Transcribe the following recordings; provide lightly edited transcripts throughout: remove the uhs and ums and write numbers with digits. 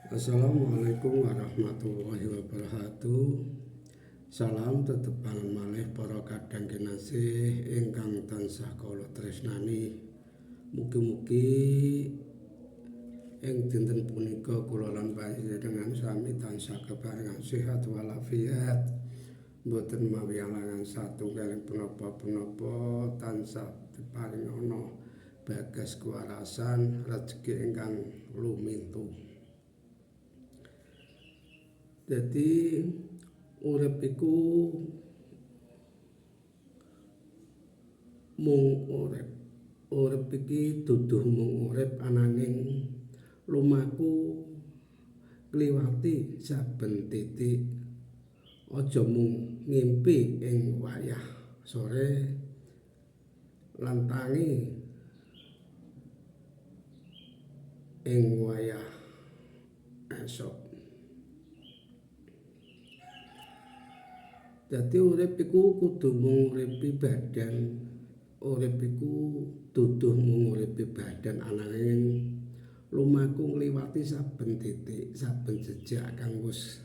Assalamualaikum warahmatullahi wabarakatuh. Salam tetepangan malih para kadang kinasih ingkang tansah kula tresnani. Mugi-mugi ing dinten punika kula lan panjenengan sami tansah keparingan sehat walafiat. Mboten mawi alangan satunggaling punapa-punapa, tansah diparingana bagas kewarasan rejeki ingkang lumintu. Dadi urip iku mung urip. Urip iki duduh mung urip ananging lumaku kliwati saben titik. Aja mung ngimpi ing wayah sore lan tangi ing wayah esok. Dadi urip iku kudu mung nguripi badan. Urip iku duduh mung nguripi badan ananging lumaku ngliwati saben titik, saben jejak kang wis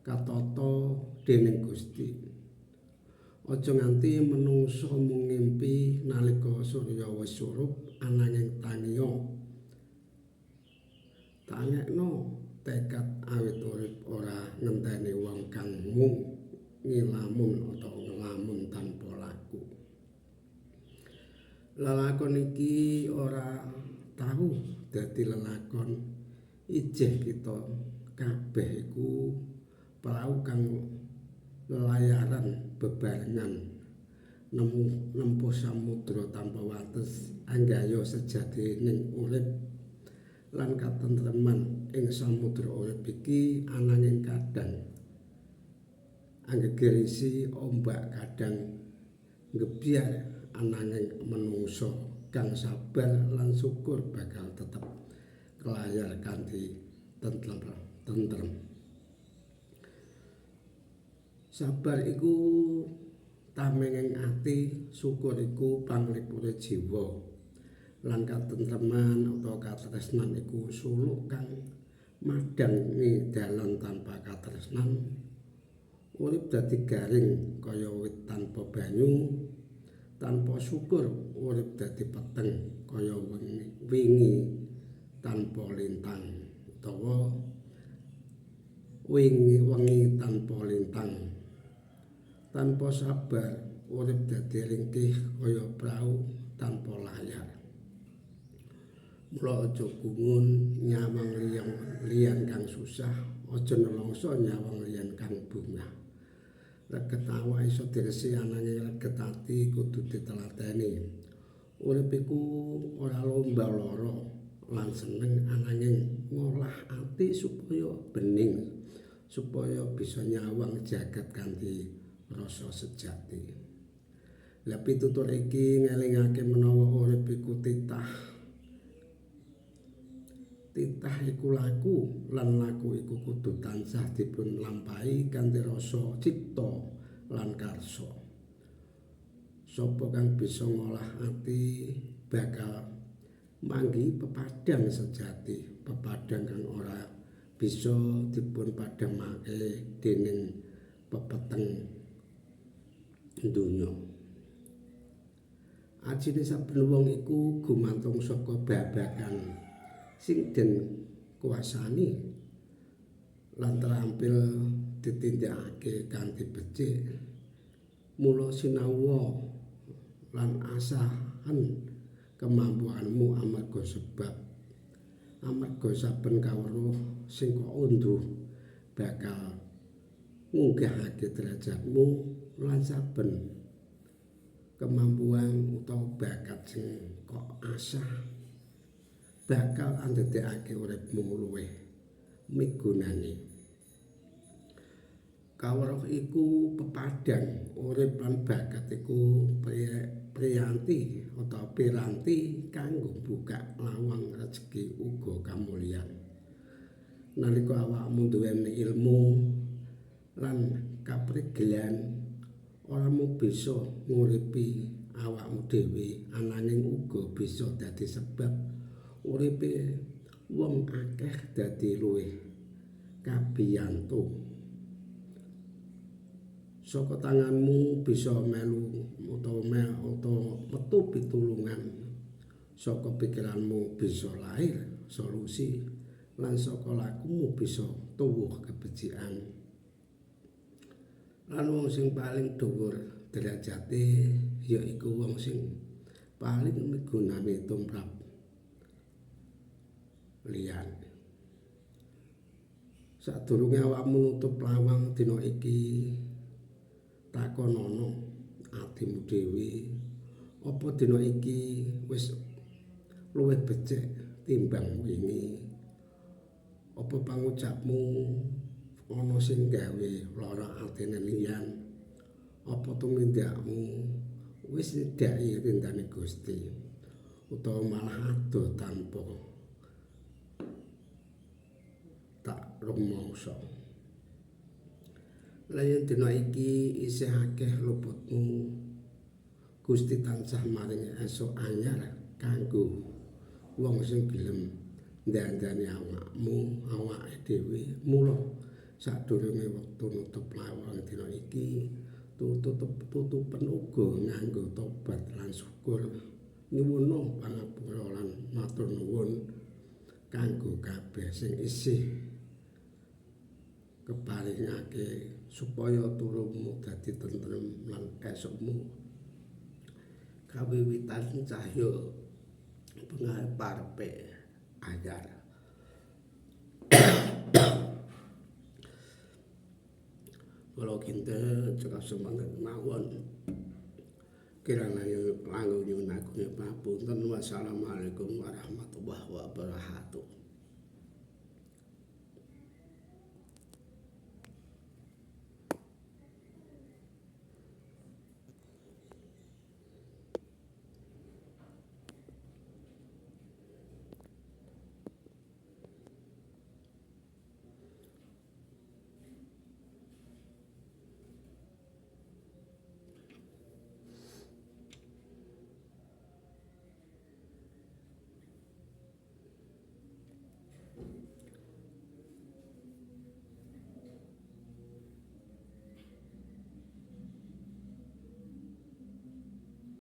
katata dening Gusti. Aja nganti menungsa mung ngimpi nalika surya wis surup ananging tangiya. Tangekno tekad awit urip ora ngenteni wong kang mung ngilamun utawa nglamun tanpa laku. Lelakon iki ora tau dadi lelakon ijeh kita kabeh iku prau kang lelayaran bebarengan nempuh samudra tanpa wates anggaya sejatining urip lan katentreman ing samudra urip iki ananging kadang anggegerisi ombak kadang nggebyar ananging menungsa kang sabar lan syukur bakal tetep kelayar kanthi tentrem. Sabar iku tamenging ati, syukur iku panglipure jiwa. Lan katentreman utawa katresnan iku suluk kang madhangi dalan tanpa katresnan. Urip dadi garing kaya wit tanpa banyu, tanpa syukur urip dadi peteng kaya wingi tanpa lintang utawa wingi wengi tanpa lintang. Tanpa sabar urip dadi ringkih kaya prau tanpa layar. Mula aja gumun nyawang liyan kang susah, aja nelongso nyawang liyan kang bungah. Reget awak iso diresiki ananging reget ati kudu ditelateni. Urip iku ora lomba lara lan seneng ananging ngolah ati supaya bening, supaya bisa nyawang jagat kanthi rasa sejati. Lah pitutur iki ngelingake menawa urip iku titah. Titah iku laku lan laku iku kudu tansah dipun lampahi kanthi rasa cipta lan karsa. Sapa kang bisa ngolah ati bakal manggihi pepadang sejati, pepadang kang ora bisa dipun padhamake dening pepeteng donya. Ajine saben wong iku gumantung saka babagan sing den kuasani lan terampil ditindakake kanthi becik. Mula sinau lan asahan kemampuanmu amarga sebab amarga saben kawruh sing kok unduh bakal ngunggahake derajatmu lan saben kemampuan utawa bakat sing kok asah bakal andadekake uripmu luwih migunani. Kawruh iku pepadang urip lan bakat iku priyanti utawa piranti kanggo buka lawang rejeki uga kamulyan. Nalika awakmu duweni ilmu lan kaprigelan, ora mung bisa nguripi awakmu dhewe ananging uga bisa dadi sebab uripe Wong akeh dadi luwih kabiyantu. Saka tanganmu bisa melu utawa metu pitulungan. Saka pikiranmu bisa lahir solusi lan saka lakumu bisa tuwuh kebecikan. Lan wong sing paling dhuwur derajate yaiku wong sing paling migunani tumrap liyan. Sadurunge awakmu nutup lawang dina iki, takonono atimu dhewe, apa dina iki wis luwih becik timbang wingi? Apa pangucapmu ana sing gawe lara atine liyan? Apa tumindakmu wis nyedhaki rindane Gusti utawa malah adoh tanpa tak rumangsa? Lah yen dina iki isih akeh luputmu, Gusti tansah maringi esuk anyar kanggo wong sing gelem ndandani awakmu, awake dhewe. Mula sadurunge wektu nutup lawang dina iki, tutupen uga nganggo tobat lan syukur, nyuwuna pangapura lan matur nuwun kanggo kabeh sing isih keparingake supaya turumu dadi tentrem lan esukmu kawiwitan cahya pengarep-arepe anyar. Kula kinten cekap semanten mawon. Kirang langkung nyuwun agung pangapunten. Wassalamualaikum warahmatullahi wabarakatuh.